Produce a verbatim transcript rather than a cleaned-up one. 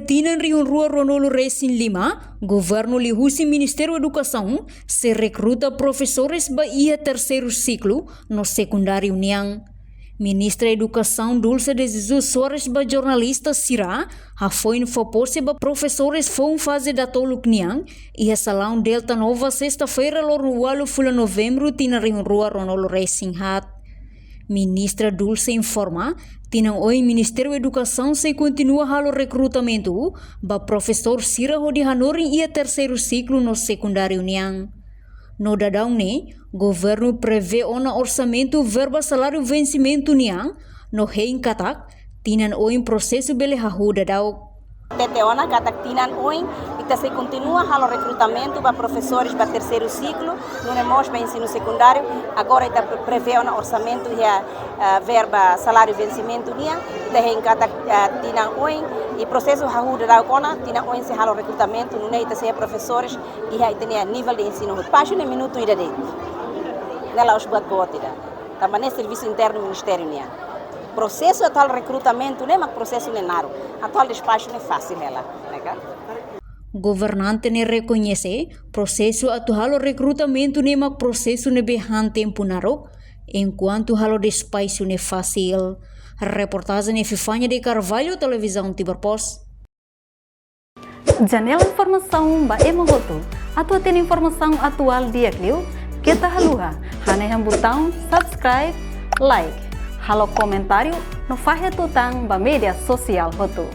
Tinan rihun rua ruanulu resin lima, governu liuhusi Ministériu Edukasaun sei rekruta profesores ba iha terseiru siklu no sekundáriu nian. Ministra Edukasaun Dulce de Jesus Soares ba jornalista sira hafoin fó pose ba profesores foun faze datoluk nian iha Salaun Delta Nova, sesta-feira, loron ualu fulan Novembru, tinan rihun rua ruanulu resin haat. Ministra Dulce informa, tinan oin Ministériu Edukasaun sei kontinua halo rekrutamentu ba profesór sira hodi hanorin iha terseiru siklu no sekundáriu nian. No daudaun ne'e, governu prevee ona orsamentu verba saláriu vensimentu nian, no hein katak tinan oin prosesu bele hahú daudaun. Hatete ona katak tinan oin ita sei kontinua halo rekrutamentu ba profesores ba terseiru siklu, nune'e mós ba ensinu sekundáriu. Agora ita pre-, prevee ona orsamentu iha, ah, verba saláriu vensimentu nian, ita hein katak, ah, tinan oin, i prosesu hahú daudaun ona, tinan oin sei halo rekrutamentu, nune'e ita sei iha profesores iha ita-nia nivel de ensinu. Espasu ne'e minutu ida de'it. Ne'e la'ós buat boot ida. Tanba ne'e servisu internu ministériu nian. Prosesu atu halo rekrutamentu ne'e mak prosesu ne'e naruk. Atu halo despaxu ne'e fasil hela, ne'e ka? Governante ne'e rekoñese, prosesu atu halo rekrutamentu ne'e mak prosesu ne'ebé han tempu naruk, enkuantu halo despaxu ne'e fasil. Reportajen Epifania de Carvalho, Televizaun Timor Post. Janela informasaun ba ema hotu. Atu hatene informasaun atuál di'ak liu, keta haluha hanehan butaun subscribe, like, halo komentáriu no fahe tutan ba média sosiál hotu.